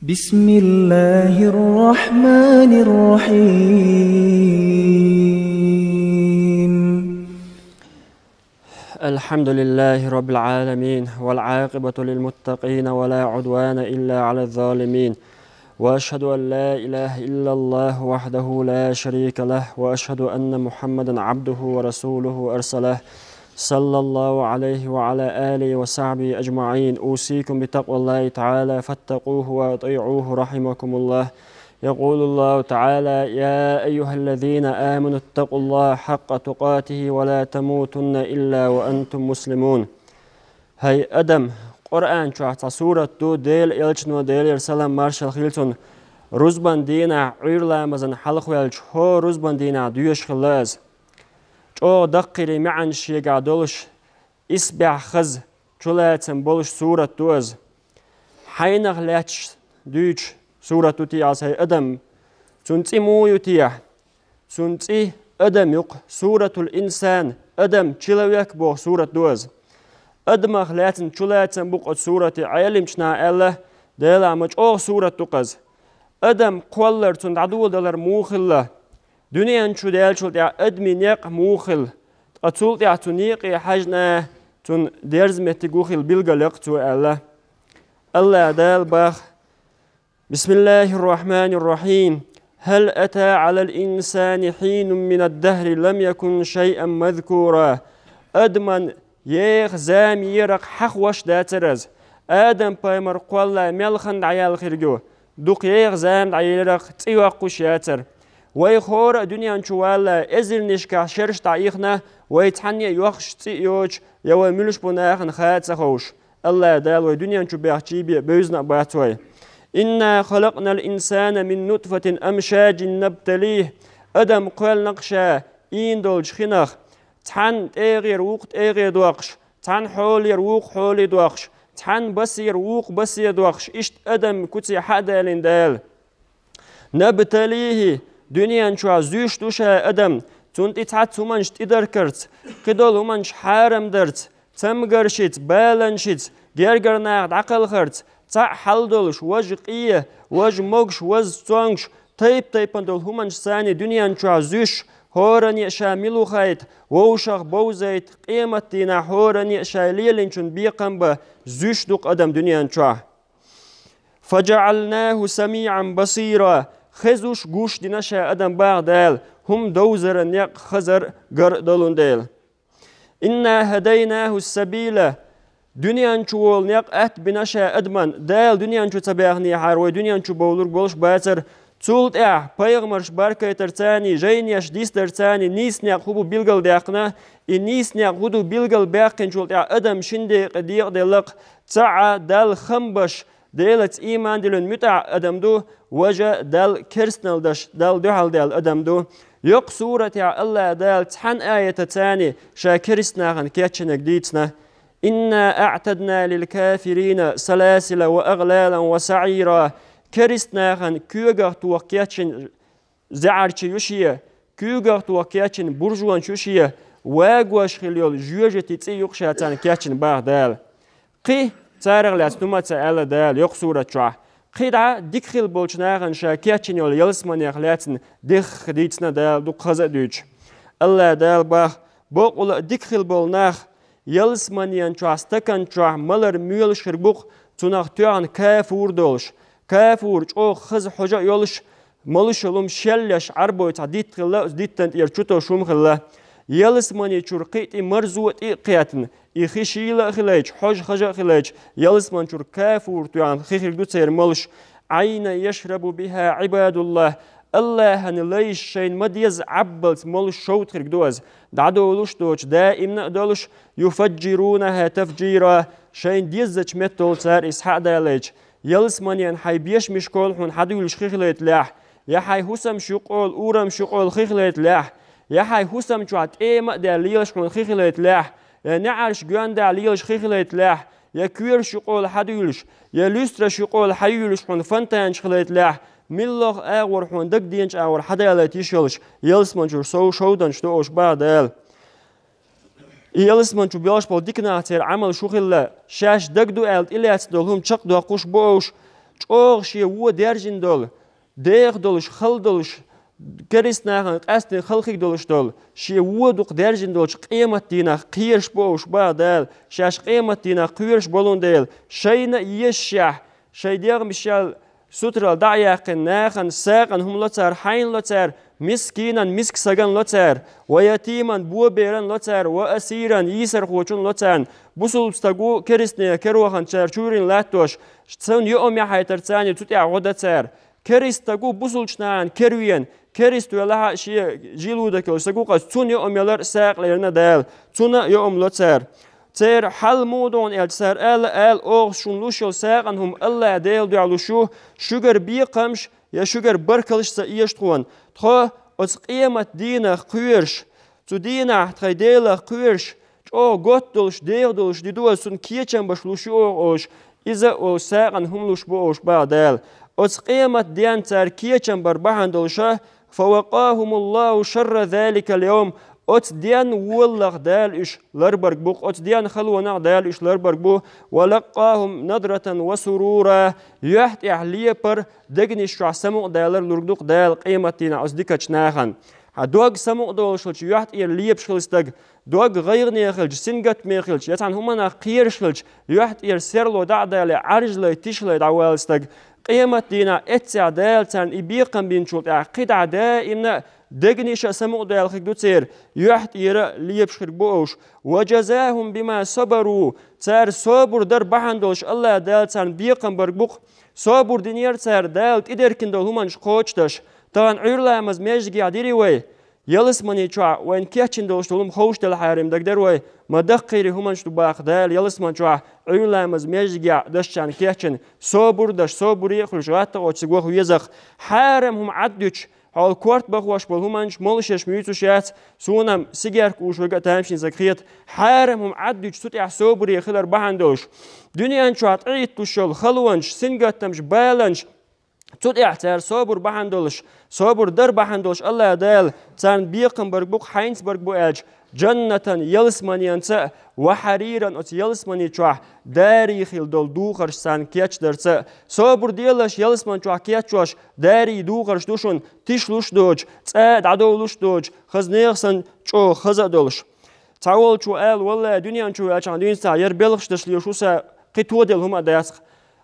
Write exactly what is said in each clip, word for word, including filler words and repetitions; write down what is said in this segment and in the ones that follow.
بسم الله الرحمن الرحيم. الحمد لله رب العالمين، والعاقبة للمتقين، ولا عدوان إلا على الظالمين، وأشهد أن لا إله إلا الله وحده لا شريك له، وأشهد أن محمدا عبده ورسوله أرسله، صلى الله عليه وعلى آله وصحبه أجمعين. أوصيكم بتقوى الله تعالى، فاتقوه وأطيعوه، رحمكم الله. يقول الله تعالى: يا أيها الذين آمنوا اتقوا الله حق تقاته ولا تموتن إلا وأنتم مسلمون. ХӀай адам, Къуръан чохь цхьа сурат ду, Делан элчано, Делера салам маршалла хуьлда цунна, рузбан дийнахь Ӏуьйра ламазан хьалхаваьлча, хӀора рузбан дийнахь доьшуш хилла иза. ЧӀогӀа даккхийрий маьӀнаш шегахь долуш, исбаьхьа хаза, чулацам болуш сурат ду иза. Хьайнах лаьтташ дуьйцуш сурат ду те иза, хӀай адам? Цуьнан цӀе муха ю те? Цуьнан цӀе Адам ю-кх, Суратул Инсан, Адам, человек боху сурат ду иза. Адамах лаьцна чулацам бу-кх оцу сурате, Ӏеламчу наха аьлла, Делахь ма чӀогӀа сурат ду-кх иза. Адам кхоллар, цунна дӀадоладалар муха хилла? Дуьнен чу даьллачул тӀаьхьа адамийн некъ муха хилла? Ткъа цул тӀаьхьа цу некъе хьаьжна, цунна дерза меттиг хӀун хилла билгалъяккха цо аьлла. АллахӀ Дала боху: بسم الله الرحمن الرحيم. هل أتى على الإنسان حين من الدهر لم يكن شيئا مذكورا. Адаман еха зама еракх хьахош дацара иза. Адам-пайхамар кхоллале мел хан дӀаяьлла хир ю. Дукха еха зама дӀаелира-кх, цӀе йоккхуш яцара. Вай хӀора а дуьнен чу валале эзарнашкахь шераш дӀаихна, вай цхьанне а йоккхуш цӀе а йоцуш, я вай муьлш бу нахана хаа а ца ховш. АллахӀ Дала вай дуьнен чу бехчий бен бевзина а бац вай. إنا خلقنا الإنسان من نطفة أمشاج نبتليه. Адам кхоьллина-кх ша ийна долчу хинах, цхьана тӀегӀера вукху тӀегӀе доккхуш, цхьана хьолера вукху хьоле доккхуш, цхьана басера вукху басе доккхуш, иштта адам куьце хьа а далийна Дала. نبتليه, дуьнен чохь зуьйш ду ша адам, цунна тӀе цхьацца хӀуманаш тӀедаркарца, кхидолу хӀуманаш хьарам дарца, цамгаршца, баланашца, гергара нах дӀакхалхарца, цхьаъ хьал долуш, важа къе, важа могуш, важа цонгуш, тайп-тайпана долу хӀуманаш царний дуьнен чохь зуьйш, хӀоране а ша мила ву хаийта, вовшах бовзайта, къематдийнахь хӀоране а ша лелийначун бекхам бан зуьйш ду-кх адам дуьнен чохь. فجعلناه سميعا بصيرا. Хезуш, гуш дина ша адам, боху Дала, хӀума довзаран некъ, хазар, гар долун дела. إنا هديناه السبيل. Дуьнен чу волу некъ атта бина ша адаман. Дала дуьнен чу ца баьхнехьара, вай дуьнен чу бовлург болуш бацара. Цул тӀаьхьа пайхамарш баркайтар царний, жайнеш дисдар царний, нийса некъ хӀун бу билгалдаьккхина, и нийса некъ хӀун ду билгалбаьккхинчул тӀаьхьа адам шина декъе декъаделла-кх, цхьаъ Далла хам беш, Делаца ийман диллина муьтӀахь адам ду, важа Далла керстанал деш, Далла дуьхьал даьлла адам ду. Йоккха суратехь АллахӀ Дала цхьана аята царний ша керстанахана кечйинарг дийцина: إنا أعتدنا للكافرين سلاسل وأغلالا وسعيرا. Керстанахана куьйгах тоха кечйина зӀаьрча ю шен, куьйгах тоха кечйина буржонаш ю шен, вагош хила йолу жоьжахати цӀе ю-кх ша царна кечйина, боху Дала. Кхин царах лаьцна хӀума а ца аьлла Дала йоккха сурат чохь. Кхин дӀа дика хила болчу нахана ша кечйина йолу ялсаманех лаьцна дехха дийцина Дала, дукха хаза а дуьйцуш. АллахӀ Дала боху: бакъволу а дика хила болу нах ялсаманен чохь, стакан чохь малар моьлуш хир бу-кх, цунах тоьхна кафур долуш. Кафур чӀогӀа хаза хьожа а йолуш, молуш йолу хӀума шелъеш, Ӏарбой цхьа дитт хилла, оцу диттан тӀера чу тосуш хӀума хилла. Ялсамани чуьра кхин а тӀе марзо а тӀе а кхетта, и хи шийла а хилайча, хьожа хаза а хилайча, ялсамани чуьра кафур тоьхна хи хир ду церан молуш. عينا يشرب بها عباد الله. АллахӀан лайш шайна ма-дезза Ӏаббалц молуш шовда хирг ду иза, дӀадолуш доцуш, даимна а долуш, يفجرونها تفجيرا, шайна деззачу меттала цара иза схьа а далайча, ялсаманен хьайн бешамашкахула хьуна хьадуьйлуш хи хилайта лаахь, я хьайн хӀусамаш юккъехула, урамаш юккъехула хи хилайта лаахь, я хьайн хӀусам чохь тӀема а даьлла лелаш хьуна хи хилайта лаахь, я неӀарш гоьндаьлла лелаш хи хилайта лаахь, я коьрташ юккъехула хьадуьйлуш, я луьстарш юккъехула хьайуьйлуш хьуна фонтанаш хилайта лаахь, муьлхха а агӀор хьуна дагадеанчу агӀор хьадалайта йиш йолуш, ялсамани чуьра шов-, шовданаш ду уьш, боху Дала. И ялсамани чу болуш болу дика нах, церан Ӏамал шу хилла, шаьш дагадо аьлла тӀелаьцна долу хӀума чекхдоккхуш бу уьш, чӀогӀа шен вон даьржина долу, деха долуш, хала долуш, керист нахана къаьсттина хала хир долуш долу, шен вон дукха даьржина долчу къематдийнах кхоьруш бу уьш, боху Дала, шаьш къематдийнах кхоьруш болун дела, шайна а ешашехь, шайн дегӀмашел сутаралла дӀа а яьккхина, нахана сагӀина хӀума ло цара, хьайна ло цара, мискинан, миска сагана ло цара, ва ятиман, боберан ло цара, ва асиран, йийсархочун ло царна. Бусулба стаг ву керист нехан керохана цара чуьйрина латтош, цунна юург яхьийтар царна, цу тӀехь гӀо дан цара. Керист стаг ву бусулчу нахана кервена, керист велахь а шен жийлудакалла стаг ву, къаьста цунна юург ялар а сагӀа лерина Дала, цунна а юург ло цара. Церан хьал муха ду хьуна аьлча, цара аьлла, аьлла, оха шуна луш йолу сагӀина хӀума АллахӀ Делан дуьхьа луш ю, шуьгара бекхамаш я шуьгара баркаллаш ца эша тхуна. Тхо оцу къематдийнах кхоьруш, цу дийнахь тхайн Делах кхоьруш, чӀогӀа готта долуш, деха долуш де ду аса, цунна кечам беш луш ю оха олуш, иза а олуш сагӀина хӀума луш бу уьш, боху Дала. Оцу къематденна цара кечам бар бахьана долуша, «Фа вакъахумуллаху шарра заликал йовм», оцу денна волаллах Дала уьш ларбарг бу-кх, оцу денна халонах Дала уьш ларбарг бу, «ва лаккъахум надратан ва сурура», юьхь тӀехь лепар, дегнаш чохь самукъадалар лург ду-кх Дала къематдийнахь оцу дикачу нахана. Хьан дог самукъадолуш хилча, юьхь тӀера лепаш хилла стаг, дог гӀайгӀане хилча, сингаттаме хилча, я цхьана хӀуманах кхоьруш хилча, юьхь тӀера серло дӀа а далий, Ӏаржлай, тишалай дӀавала стаг. Къематдийнахь эццехь Дала царна и бекхам бинчул тӀаьхьа кхидӀа даимна а дегнаш а самукъадаьлла хир ду церан, юьхь тӀера а лепаш хир бу уьш. «Ва жазахум бима сабару», цара собар дар бахьана долуш АллахӀ Дала царна бекхам барг бу-кх. Собар динера цара, Дала тӀедеркина долу хӀуманаш кхочушдеш. Тахана Ӏуьйра ламаз маьждигехь дирий вай? Ялсамани чохь вайна кечйина долуш долу хӀума ховшделахьара-м дагадара вай, ма даккхийра хӀуманаш ду боху Дала ялсамани чохь Ӏуьйра ламаз маьждигехь дашчарна кечйина, собар даш, собаре а хуьлуш, гӀаттах оцциг ваха везах. Хьарам хӀума Ӏад дуьтуш, хьол корта бахош болу хӀуманаш молуш еш муьйцуш яц, суна-м сигерка уьш верг а тамашийна стаг хета. Хьарам хӀума Ӏад дуьтуш, цу тӀехь собаре хилар бахьана долуш. Дуьнен чохь тӀеитталуш йолу халонаш, сингаттамаш, баланаш, цу тӀехь цара собар бахьана долуш, собар дар бахьана долуш АллахӀ Дала царна бекхам барг бу-кх, хьайнца барг бу аьлча, жаннатан, ялсаманенца а, ва хьариран, оцу ялсамани чохь дарий хилла долу духарш царна кечдарца а. Собар делаш, ялсамани чохь кечдеш дарий, духарш ду шуна, тишлуш доцуш, цӀа а дӀадовлуш доцуш, хаза нехан санна чӀогӀа хаза а долуш. Цхьаволчо аьлла, валлай, дуьнен чу ваьлчахьана дуьйна цхьа яра белхаш даш лелаш ву сан, кхин тоделла хӀума а дац-кх.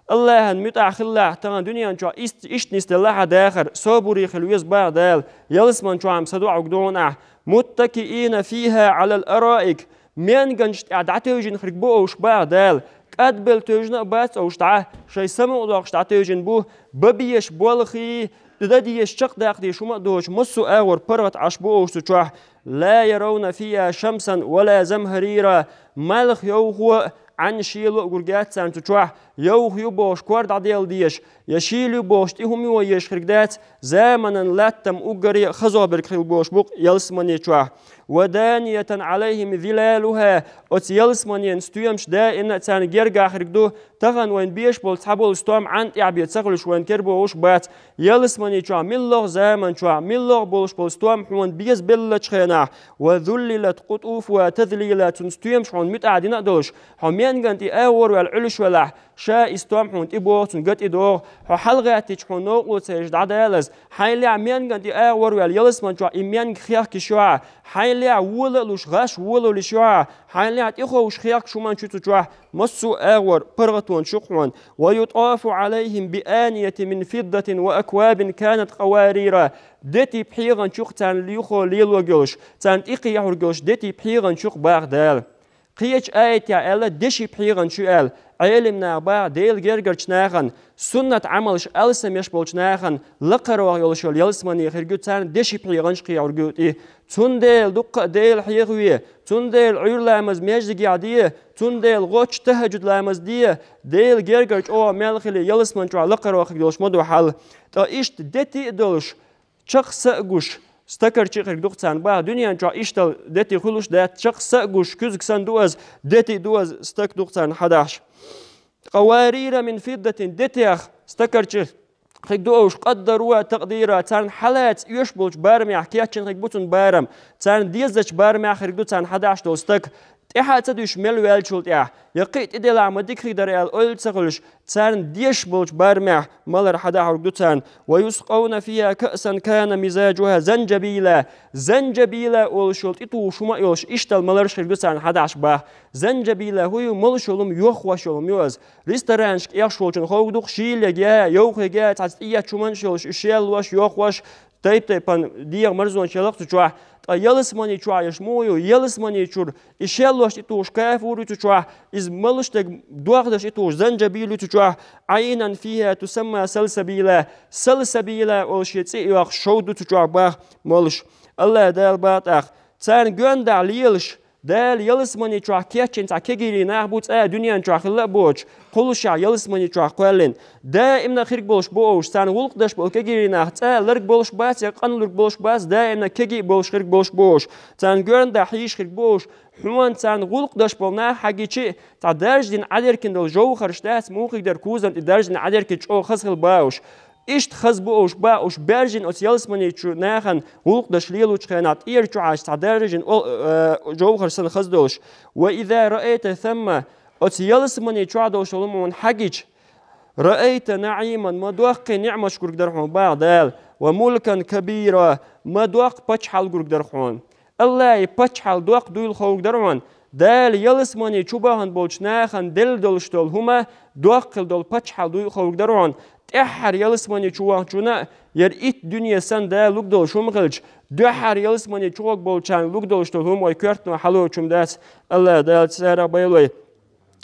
АллахӀан муьтӀахь хилалахь, тахана дуьнен чохь ист-, иштта нисделла хьан дахар, собаре хила веза боху Дала, ялсамани чохь-м сан дуьхьа ду хьуна ахь. «Муттакиина фиха Ӏалал араик», менганаш тӀехь дӀатевжина хирг бу уьш боху Дала, кӀадбелла тевжина а бац уьш дӀа, шайн самукъадоккхуш дӀатевжина бу, бан безаш болх а, дан дезаш, чекхдаккха дезаш хӀума а доцуш, массо а агӀор паргӀат Ӏаш бу уьш цу чохь. «Ла яравна фиха шамсан ва ла замхарира», малх йовхо а, Ӏаьнна шело а гург яц царна цу чохь, йовха ю бохуш кор дӀаделла дезаш, я шийла ю бохуш тӀе хӀума йо езаш хирг дац, заманан латтам уггаре а хазох берг хила бохуш бу-кх ялсамани чохь. «Ва даниятан Ӏалайхим зилалуха», оцу ялсаманин стоьмаш даимна а царна гергахь хирг ду, тахана вайна беш болу цхьаболу стом Ӏаьнна тӀехь бен ца хуьлуш вайна кер бохуш бац, ялсамани чохь, миллагӀа заман чохь, миллагӀа болуш болу стом хьуна беза беллачу хенахь, «ва зуллилат къутуфуха тазлила», цуьнан стоьмаш хьуна муьтӀахь дина а долуш, хьо менган тӀе агӀор ваьлла Ӏуьллуш велахь, ша и стом хьуна тӀе богӀу, цунна ган тӀе догӀу, хьо хьалагӀаьттича хьуна новкъарло ца еш дӀадалаза, хьайна лаьа менган тӀе агӀор ваьлла ялсамани чохь и менга хехкаш ю хьан, хьайна лаьа вола а луш, гӀаш волавелаш ю хьан, хьайна лаьа тӀеховшуш хехкаш хӀуманаш ю цу чохь, массо а агӀор паргӀатонаш ю-кх хьуна. «Ва ютафу Ӏалайхим би аниятин мин фиддатин ва аквабин канат къаварира». Дети пхьегӀанаш ю-кх царна юхо лелорг йолуш, царна тӀе кхехьург йолуш дети пхьегӀанаш ю-кх боху Дала. Кхечу аятехь аьлла, деши пхьегӀанаш ю аьлла. Ӏелам наха боху, Делан гергарчу нахана, суннат Ӏамалш алсамеш болчу нахана лакхара ваха йолуш йолу ялсамани хирг ю царна деши пхьегӀанаш кхехьург ю тӀе. Цундела дуккха а Дела хьехаве, цундела Ӏуьйра ламаз маьждигехь де, цундела гӀоч тахӀажуд ламаз де, Делан гергара чӀогӀа мел хиле, ялсамани чохь лакхара вахарг йолуш ма ду хьал. Ткъа иштта дети а долуш, чекх са а гуш, стакарча а хирг ду-кх царна боху, дуьнен чохь иштта дети хуьлуш дац, чекх са а гуш, куьзга санна ду аса, дети а ду аса, стаг ду-кх царна хьадахьаш. «Къаварира мин фиддатин», детех, стакарчех хирг ду уьш, «къаддаруха такъдира», царна хьалаца оьшуш болчу барамехь кечйина хирг бу цуьнан барам, царна дезачу барамехь хирг ду царна хьадахьаш долу стаг, тӀаьхьа а ца дуьсуш мел ваьллачул тӀаьхьа, я кхин а тӀаделахь ма дика хир дара аьлла ойла ца хуьлуш, царна дезаш болчу барамехь малар хьадахьург ду царна. «ويسقون فيها كأسا كان مزاجها زنجبيلا». Занжабила олуш йолу тӀетухуш хӀума а йолуш, иштта маларш хир ду царна хьадахьаш бах. Занжабила хӀу ю, молуш йолу хӀума, йохош йолу хӀума ю иза. Ресторанашка эшаш волчун ховга ду-кх шийла я, йовхо я, цхьацца тӀеэцча хӀуманаш йолуш, уьш шеллош, йохош, тайп-тайпана дегӀан марзонаш яла-кх цу чохь. Ткъа ялсамани чохь ерш муха ю? Ялсамани чуьра и шеллош тӀетухуш кафур ю цу чохь, иза малуш дерг дохдеш тӀетухуш занжабил ю цу чохь, «عينا فيها تسمى سلسبيلا». Салсабила олу шен цӀе а йоккхуш шовда ду цу чохь бах молуш. АллахӀ Дала бах тӀаккха: царна гондахь лелаш, Дала ялсамани чохь кечйина цхьа кегийрхой нах бу, цкъа а дуьнен чохь хилла а боцуш, кхуллушехь ялсамани чохь кхоьллина. Даимна хирг болуш бу уьш, царна гӀуллакх деш болу кегийрхой нах цкъа а ларг болуш бац, я къанлург болуш бац, даимна кегий болуш хирг болуш бу уьш. Царна гондахь хьийзаш хирг бу уьш, хьуна царна гӀуллакх деш болу нах хьагичи, цхьа дарждина Ӏадеркина долу жовхарш дац, муха хир дара кузан тӀе дарждина Ӏадеркина чӀогӀа хаза хила бах уьш. Иштта хаза бу уьш бах, уьш баьржина оцу ялсамани чу нахана гӀуллакх деш лелочу хенахь, тӀера чу Ӏаш цхьа даржина ол-, э, жовхар санна хаза долуш. «وإذا رأيت ثم», оцу ялсамани чохь долуш долу хӀума хьагича, «رأيت نعيما», ма доккхий ниӀматаш гург дара хьуна бах Дала, «وملكا كبيرا», ма доккха пачхьалла гург дара хьуна. АллахӀан пачхьалла доккха дуйла ховг дара хьуна. Дала ялсамани чу бахана болчу нахана делла долуш долу хӀума доккха хила долу пачхьалла дуйла ховг дара хьуна. ТӀаьххьара ялсамани чу вахначунна а яра итт дуьне санна Дала луг долуш хӀума хилча, дуьххьара ялсамани чу гӀорг болчарна луг долуш долу хӀума вай коьртано хьалочу хӀума дац, АллахӀ Дала царах байла вай.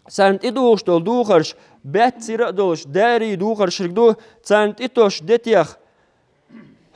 Царна тӀедухуш долу духарш, баьццара а долуш, дарий духарш хирг ду, царна тӀетосуш детех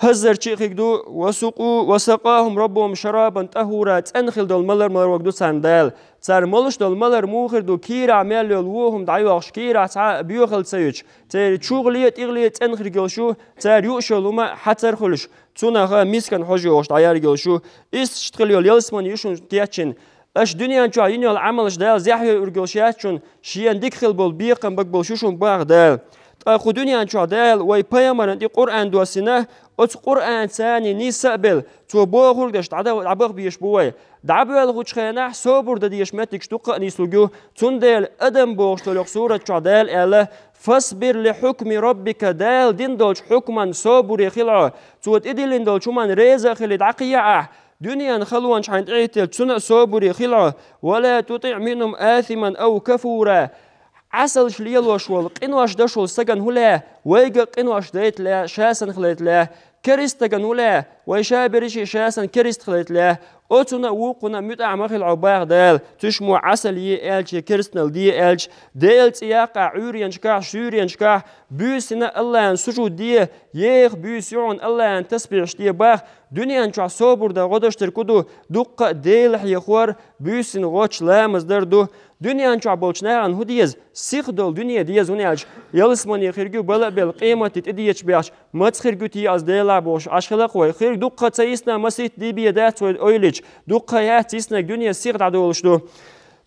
хӀаззарчий а хирг ду, «وسقوا، وسقاهم ربهم شرابا طهورا», цӀена хила долу малар маларварг ду царна Дала. Цара молуш долу малар муха хир ду, кийрахь мел йолу вон хӀума дӀайохуш, кийрахь цхьа а боьхалла ца юьтуш, церан чухле а, тӀехуле а цӀена хирг йолуш ю, цара юуш йолу хӀума хьацар хуьлуш, цунах мискан хьожа йохуш дӀаярг йолуш ю. Иштта хила йолу ялсамани ю шуна кечйина. Аша дуьнен чохь йина йолу Ӏамалш Дала зехьа йойург йолуш яц шуна, шена дика хила болу бекхам бага болуш ю шуна бах Дала. Ткъа кху дуьнен чохь Дала вай пайхамарна тӀе Къуръан доссийна, оцу Къуръанца нийса а белла, цо бохург деш дӀада-, дӀабаха безаш бу вай. ДӀабоьлхучу хенахь собар дан дезаш меттигаш дуккха а нислуг ю. Цундела Адам бохуш долу йоккха сурат чохь Дала аьлла: «فاصبر لحكم ربك», Дала дина долчу хьукман собаре хила хьо. Цо тӀедиллина долчу хӀуманна реза а хилий дӀакхехьа ахь, дуьненан халонаш хьайна тӀехӀиттелча, цунна а собаре хила хьо. «ولا تطع منهم آثما أو كفورا». Ӏесалш лелош волу, къинош деш волу стагана хӀун лаьа, вайга а къинош дайта лаьа, ша санна хилайта лаьа, керста стагана хӀун лаьа, вай ша берриш а ша санна керста хилайта лаьа, оцунна а вукхунна а муьтӀахь ма хила хьо бах Дала, цуьш мо Ӏесалла е аьлча, керстаналла де аьлча, Делан цӀе яккха Ӏуьйренашкахь, шуьйренашкахь, буьйсанна АллахӀана сужуд де, еха буьйса ю хьуна, АллахӀана тасбихьаш де бах. Дуьнен чохь собар дан гӀо даш дерг хӀун ду? Дуккха а Дела хьехор, буьйсанна гӀоч ламаз дар ду. Дуьнен чохь болчу нахана хӀун деза? Сиха долу дуьне деза, хӀунда аьлча ялсамани хирг ю бала а белла, къематде тӀедеъча бехча, маца хирг ю те ас Делахь бохуш, Ӏаш хилла-кх вай. Хирг дуккха ца йисна, масийтта дийбе дац вай ойла йича. Дуккха яц йиснарг, дуьне сиха дӀадолуш ду.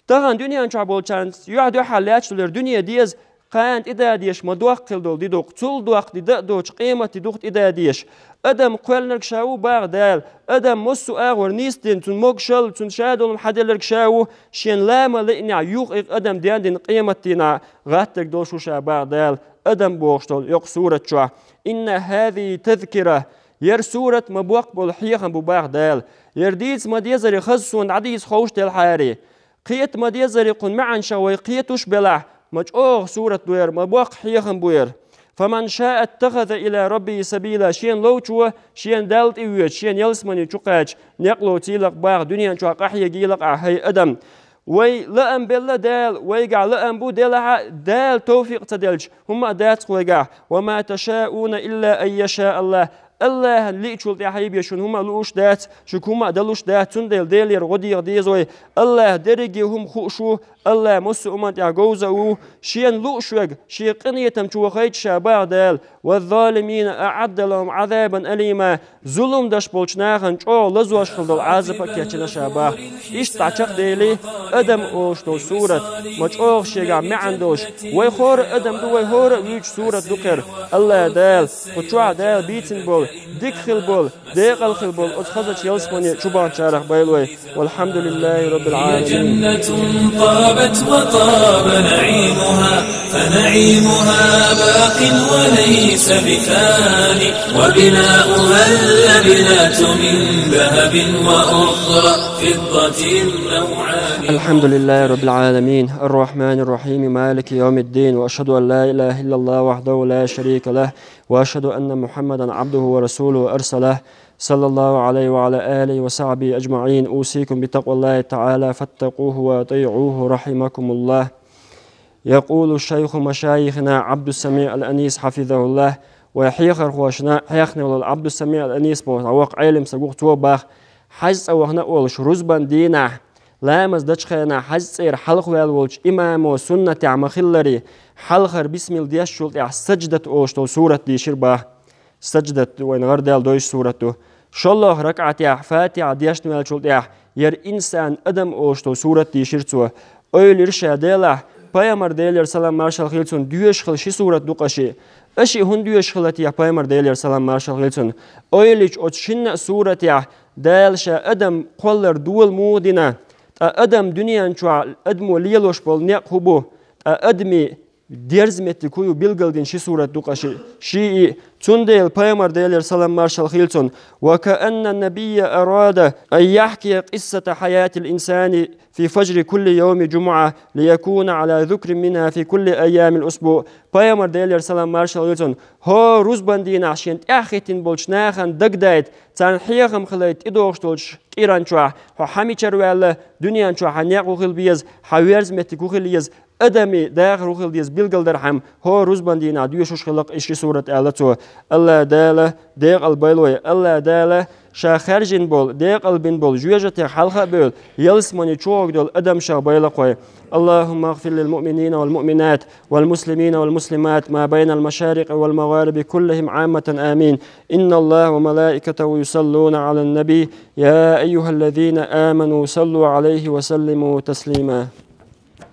Тахана дуьнен чохь болчарна юьхь-дуьхьал лаьтташ долу дуьне деза, кхана тӀедадеш ма доккха хила долу ди ду-кх, цул доккха ди дан а доцуш, къематде ду-кх тӀедадеш. Адам кхоьллинарг ша ву бах Дала, адам массо а агӀор нийса дина, цунна могушалла, цунна ша долу хӀума хьаделларг ша ву, шен лама лайинехь юха и адам дендина къематдийнахь гӀаттарг долуш ву ша бах Дала, Адам бохуш долу йоккха сурат чохь. «إن هذه تذكرة», яра сурат ма боккха болу хьехам бу бах Дала. Яра дийца ма дезара хаза суна дӀадийца ховш делхьара. Кхета ма дезара кхуьнан маьӀанашах вай кхетуш а белахь, ма чӀогӀа сурат ду яра, ма боккха хьехам бу яра. «فمن شاء اتخذ إلى ربه سبيلا», шена ловчо шена Далла тӀе воьдуш, шена ялсамани чу кхаьча, некъ лоцийла-кх бах, дуьнен чохь къахьегийла-кх ахь, хӀай адам. Вай лаам белла Дала, вайгахь лаам бу делахь а, Дала товфикъ ца делча, хӀумма а дац-кх вайгахь. «وما تشاءون إلا أن يشاء الله». АллахӀана лиъчул тӀаьхьа бен шуна хӀумма а лууш дац, шуьга хӀумма а далуш дац, цундела Делера гӀо деха деза вай. АллахӀа дерриге хӀума хууш ву, АллахӀ массо а хӀуманна тӀехь говза а ву, шена лууш верг, шен къинхетам чу вахийтча ша бах Дала: «والظالمين أعد لهم عذابا أليما». Зулум деш болчу нахана чӀогӀа лазош хила долу Ӏазап а кечйина ша бах. Иштта дӀа чекхдели, Адам олуш долу сурат, ма чӀогӀа шегахь маьӀна долуш, вай хӀора а адам ду, вай хӀора а вуьйцу сурат ду-кх хӀара. АллахӀ Дала, кху чохь Дала бийцина болу Дика хила болу, декъала хила болу оцу хазачу ялсамане чубаханчарах байла вай. والحمد لله رب العالمين. جنة طابت وطاب نعيمها، فنعيمها باق وليس بفان، وبناؤها اللبنات من ذهب وأخرى فضة نوعان. الحمد لله رب العالمين، الرحمن الرحيم، مالك يوم الدين، وأشهد أن لا إله إلا الله وحده لا شريك له، وأشهد أن محمدا عبده ورسوله أرسله، صلى الله عليه وعلى آله وصحبه أجمعين. أوصيكم بتقوى الله تعالى، فاتقوه وأطيعوه، رحمكم الله. يقول شيخ مشايخنا عبد السميع الأنيس حفظه الله. Вай хьехархошна хьехна волу Абдуссамиъ ал-Анис боху воккха Ӏелам стаг ву, цо баха: хьаьжцӀа вахана а волуш, рузбан дийнахь, ламаз дечу хенахь хьаьжцӀера хьалха ваьлла волчу имамо суннатехь ма-хиллара, хьалхара бисмилла дешначул тӀаьхьа садждат олуш долу сурат дийшира баха. Садждат вайна гӀардаьлла доьшуш сурат ду. ШолгӀа ракаӀатехь Фатихьа дешна ваьллачул тӀаьхьа яра инсан адам олуш долу сурат дийшира цо. Ойла йира ша делахь, Пайхамар, Делера салам маршалла хуьлда цунна, доьшуш хилла ши сурат ду-кх шиъ. И шиъ хӀунда доьшуш хилла те Пайхамар, Делера салам маршалла хуьлда цунна? Ойла йича, оцу шинна а суратехь Дала ша адам кхоллар дола муха дина, ткъа адам дуьнен чохь адамо лелош болу некъ хӀун бу, ткъа адамийн дерза меттиг хӀун ю билгалдина ши сурат ду-кх шиъ. Шиъ и, цундела Пайхамар, Делера салам маршалла хуьлда цунна: وكأن النبي أراد أن يحكي قصة حياة الإنسان في فجر كل يوم جمعة ليكون على ذكر منها في كل أيام الأسبوع. Пайхамар, Делера салам маршалла хуьлда цунна, хӀора рузбан дийнахь шена тӀаьхьахӀиттина болчу нахана дагадайта, царна хьехам хилийта тӀедогӀуш долчу кӀиран чохь хьо хьан мичара ваьлла, дуьнен чохь хьан некъ хӀун хила беза, хьан верза меттиг хӀун хила еза, адамийн дахар хӀун хила деза билгалдархьама, хӀора рузбан дийнахь доьшуш хилла-кх и ши сурат, аьлла цо. АллахӀ Дала декъал байла вай, АллахӀ Дала ша хаьржина болу, декъал бина болу жоьжахатех хьалха а бевлла, ялсамане чу гӀур долу адамашах байла-кх вай. اللهم اغفر للمؤمنين والمؤمنات والمسلمين والمسلمات ما بين المشارق والمغارب كلهم عامة، آمين. إن الله وملائكته يصلون على النبي، يا أيها الذين آمنوا صلوا عليه وسلموا تسليما.